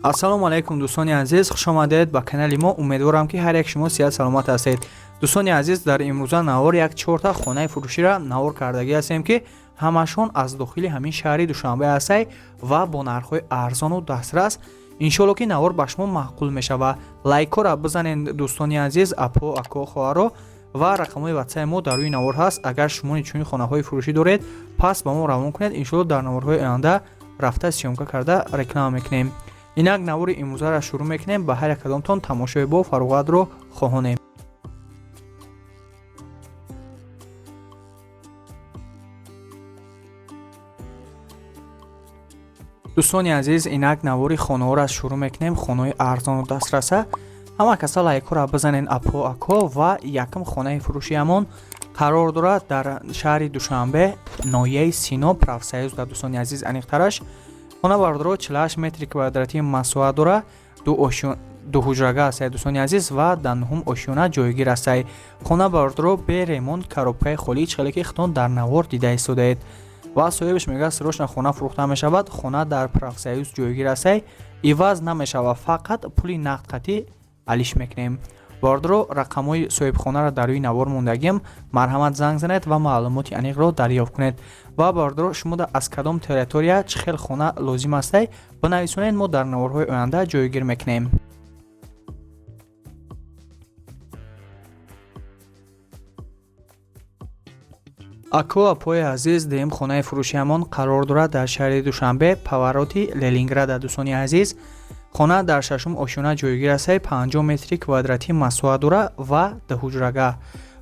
Ассалому алайкум, дӯстони азиз, хушомадед ба канали мо. Умедворам, ки ҳар як шумо сиҳат саломат ҳастед. Дӯстони азиз, дар имрӯза навор як чорта хонаи фурӯширо навор кардагӣ ҳастем, ки ҳамашон аз дохили ҳамин шаҳри Душанбе ҳастай ва бо нархҳои арзону дастрас. Иншоалло, ки навор ба шумо маъқул мешавад. Лайкҳоро бизанед, дӯстони азиз, апо, ако, хоҳаро, ва рақамҳои ватсапи мо дар рӯи навор ҳаст. Агар шумо чунин хонаҳои фурӯшӣ доред, пас ба мо равон кунед. Иншоалло, дар наворҳои оянда рафта съёмка карда реклама мекунем. Инак навори имрӯзаро шурӯъ мекунем. Ба ҳар як кадомтон тамошои бо фароғатро хоҳонем. Дӯстони азиз, инак навори хонаҳоро шурӯъ мекунем, хонаҳои арзону дастраса. Ҳама каса лайкҳоро бизанед, апо, ако. Ва якум хонаи фурӯшиамон қарор дорад дар шаҳри Душанбе, ноҳияи Сино, Профсоюз дар, дӯстони азиз, аниқтараш. Хона, бардоро, 48 метри квадратӣ масоҳат дора, ду ҳуҷрага астай, дӯстони азиз, ва дар нуҳум ошёна ҷойгир астай. Хона, бардоро, бе ремонт, коробкаи холӣ, чӣ хеле ки худтон дар навор дида истодаед. Ва соҳибаш мегӯяд, срочно хона фурӯхта мешавад. Хона дар Профсоюз ҷойгир астай, иваз намешавад, фақат пули нақд қатӣ алиш мекунем. Бардоро, рақамҳои соҳибхонаро дар рӯи навор мондагиам, марҳамат, занг занед ва маълумоти аниқро дарёфт кунед. Ва, бардоро, шумо аз кадом территория чӣ хел хона лозим астай, бинависонед, мо дар наворҳои оянда ҷойгир мекунем. Ако, апои азиз, дуюм хонаи фурӯшиамон қарор дорад дар шаҳри Душанбе, повороти Ленинграда. Дӯстони азиз, хона дар шашум ошёна ҷойгир астай, 50 метри квадратӣ масоҳат дора ва дуҳуҷрага.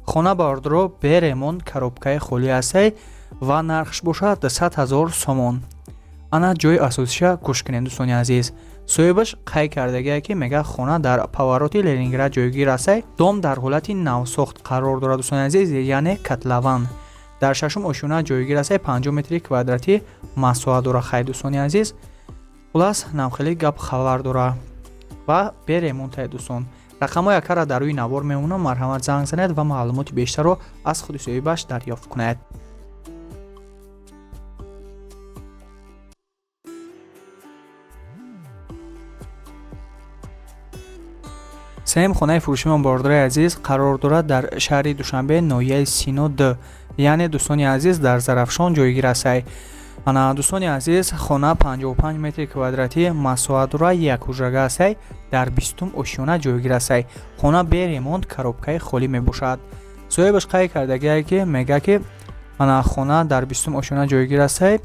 Хона, бардоро, бе ремонт, коробкаи холӣ астай ва нархш бошад 200 ҳазор сомон. Ана ҷои асосиша гӯш кунед, дӯстони азиз. Соҳибаш қайд кардагие, ки мега, хона дар повороти Ленинград ҷойгир астай, дом дар ҳолати навсохт қарор дорад, дӯстони азиз, яъне котлован. Дар шашум ошёна ҷойгир астай, 50 метри квадратӣ масоҳат дора. Хай, дӯстони азиз, хулас, намхелӣ гап хабар дора ва бе ремонтай. Дӯстон, рақамҳои акара дар рӯи навор мемонам, марҳамат, занг занед ва маълумоти бештарро аз худи соҳибаш дарёфт кунед. Сеюм хонаи фурӯшимон, бордораи азиз, қарор дорад дар шаҳри Душанбе, ноҳияи Сино д, яъне, дӯстони азиз, дар Зарафшон ҷойгир астай. Ана, дӯстони азиз, хона 55 метри квадратӣ масоҳат дора, як ҳуҷрага астай, дар бистум ошёна ҷойгир астай. Хона бе ремонт, коробкаи холӣ мебошад. Соҳибаш қайд кардагие, ки мега, ки ана хона дар бистум ошёна ҷойгир астай,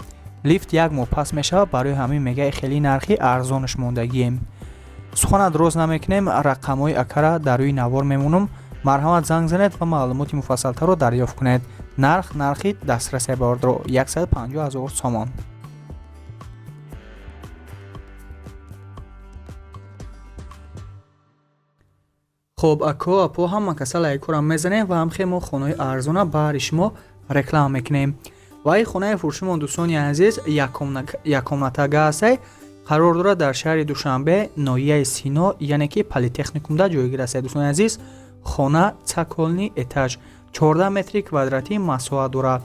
лифт як моҳ пас мешавад, барои ҳамин мега, хеле нархи арзонаш мондагием. Сухана дроз намекунем, рақамҳои акара дар рӯи навор мемонам, марҳамат, занг занед ва маълумоти муфассалтарро дарёфт кунед. Нарх нархи дастрасе, бордро, 150 ҳазор сомон. Хоб, ако, апо, ҳама каса лайкҳоро мезанем ва ҳамхе мо хонаҳои арзона баҳри шумо реклама мекунем. Ва ин хонаи фурӯшимон, дӯстони азиз, яккомнатага ҳастай, қарор дорад дар шаҳри Душанбе, ноҳияи Сино, яъне ки политехникумда ҷойгир аст. Дӯстони азиз, хона цокольный этаж, 14 метри квадратӣ масоҳат дорад,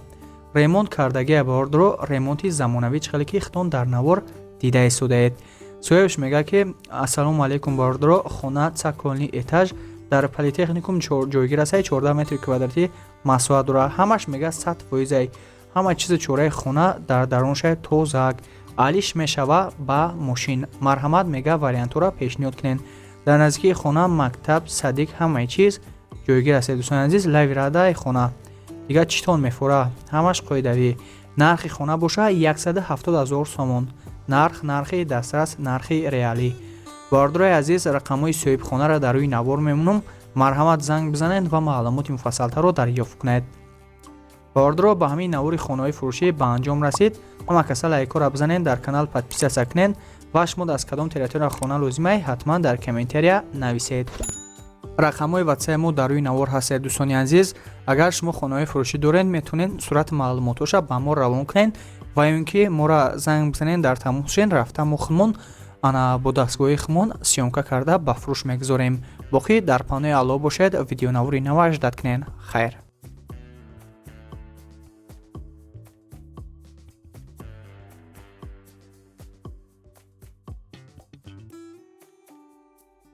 ремонт кардагия, бордро, ремонти замонавӣ, чӣ хеле ки худтон дар навор дида истодаед. Соҳибаш мегӯяд, ки ассалому алайкум, бордро, хона цокольный этаж дар политехникум ҷойгир аст, 14 метри квадратӣ масоҳат дорад. Ҳамаш, мега, 100%-ай, ҳама чизи чораи хона дар даруншай тозак, алиш мешава ба мошин. Марҳамат, мега, вариантҳоро пешниҳод кунед. Дар наздикии хона мактаб, садик, ҳамаи чиз ҷойгир аст. Дӯстони азиз, лави радаи хона дигар читон мефора, ҳамаш қоидавӣ. Нархи хона боша 170 ҳазор сомон. Нарх нархи дастрас, нархи реалӣ. Бардорои азиз, рақамҳои соҳибхонаро дар рӯи навор мемонам, марҳамат, занг бизанед ва маълумоти муфассалтарро дарёфт кунед. Бардоро, ба ҳамин навори хонаҳои фурӯшӣ ба анҷом расид. Ҳама каса лайкҳоро бизанед, дар канал подписаться кунед ва шумо аз кадом территория хона лозимай, ҳатман дар комментария нависед. Рақамҳои ватсапи мо дар рӯи навор ҳастед. Дӯстони азиз, агар шумо хонаҳои фурӯшӣ доред, метавонед сурати маълумотҳоша ба мо равон кунед ва ё ин ки моро занг бизанед, дар тамос шен, рафта мо худмон ана бо дастгоҳи худмон съёмка карда ба фурӯш мегузорем. Боқӣ дар паноҳи Аллоҳ бошед, видеонавори нава ждать кунед. Хайр.